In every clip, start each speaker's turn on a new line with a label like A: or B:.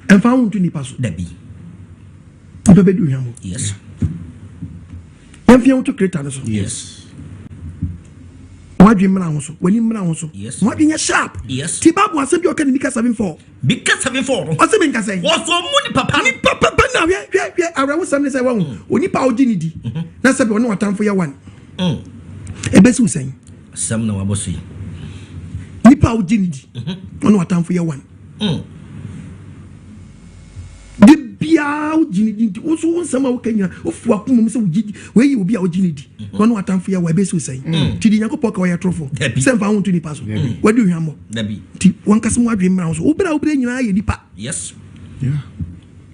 A: Ɛmfa wo nto nipa so.
B: Dabi.
A: Nipa bɛdi ohwam. Yɛmfa wo to Creator no so. Wadwe mmra ho so, w'ani mmra ho so. Wadwe nyɛ sharp. Ti Bible asɛm bi a ɔka ne Mika 7:4.
B: Mika 7:4 no.
A: Ɔsɛ mi nkasa yi.
B: Wɔsɔ mu nipa pa no.
A: Nipa papa na hwɛ, hwɛ, hwɛ, awerɛhosɛm ne sɛ wahu onipa a wogye ne di na sɛ bi ɔne watamfo yɛ one. Ɛbɛsi wo sɛn?
B: Asɛm na wabɔ so yi.
A: Nipa a wogye ne di, ɔne watamfo yɛ one. De biara wogye ne di, nti wo nso wo nsɛm a woka nyina wofu akoma mu sɛ wogye di, wei yɛ obi a wogye ne di na ɔne watamfo yɛ one, ɛbɛsi wo sɛn? Nti de Nyankopɔn ka wɔyɛ torofo
B: Dabi.
A: sɛ mfa wo nto nipa so, wadi ohwammɔ.
B: Dabi.
A: Nti wankasa mu adwene mmra wo so, woberɛ a woberɛ nyinaa yɛ nipa.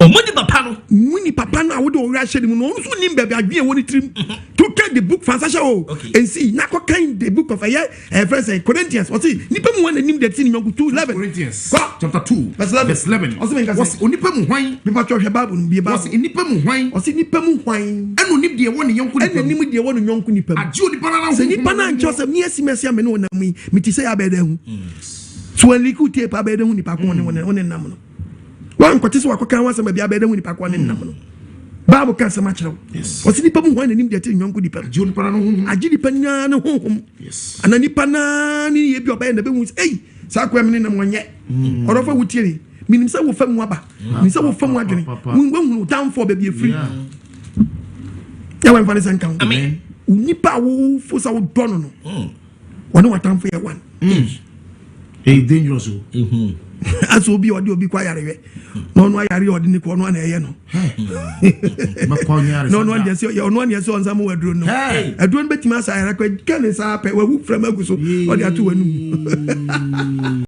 B: Ɔmo nipa pa no.
A: Mu nipa pa no a wode ɔwerɛ ahyɛ ne mu no, ɔno nso nim baabi adwene ɛwɔ ne tirim to ka the book fansa hyɛ o. Ɛnsi na kɔkan the book of ɛyɛ ɛfrɛ sɛ Corinthians, ɔse nipa mu hɔ nanim deɛ ti ne nyɔnko 2:11.
C: Corinthians
A: Kɔ.
C: chapter 2
A: Verse 11.
C: Verse 11.
A: Ɔsɛ menka sɛ-
C: Wɔse onipa mu hwan?
A: Mepa twɛ, hwɛ Bible no bie.
C: Wɔse
A: Bible
C: nipa mu hwan
A: ɔse nipa mu hwan
C: ɛna onim deɛ ɛwɔ ne yɔnko
A: ɛna
C: nipa mu?
A: nim deɛ ɛwɔ ne nyɔnko nipa mu.
C: Agye onipa no ara
A: Sɛ nipa no ankyerɛ sɛ measi masi ame ne wɔnam yi, mete sɛ yɛ abɛɛ dɛ hu so wɔnleak wo tape, abɛɛ dɛ hu nipa ko ne wɔne nam no, wankɔte sɛ wakɔka ho asɛm baabi, abɛɛ dɛ hu nipa ko ne nam no. Bible ka asɛm akyerɛ wo. Ɔse nipa mu hwan nanim deɛ ɛte ne nyɔnko nipa mu?
C: Agye onipa no ara honhom.
A: Agye nipa nyinaa ne honhom. Ana nipa naa ne yɛ bi a ɔbɛyɛ na bɛhu sɛ ei, saa koa mi ne nam wɔnyɛ ɔdɔfo a wotie ni, menim sɛ wofa mu aba, menim sɛ wofa mu adwene. Woahunu downfall baabi afiri. Yɛwɔ mfa ne sɛ nka ho.
B: Amen.
A: Nipa a wofo sɛ wodɔ no, wɔne watamfo yɛ one.
C: Ɛyɛ dangerous o.
A: Asɛ obi a ɔde obi kɔ ayarehwɛ na ɔno ayare a ɔde ne kɔ, ɔno ana ɛyɛ no.
C: Mɛkɔ nyɛ
A: Na ɔno adeɛ sɛ ɔno adeɛ sɛ ɔnsa mo aduro no. Aduro no bɛtumi asa ayare kɔ ka ne nsa pɛ wawu frama agu so, ɔde ato w'anum.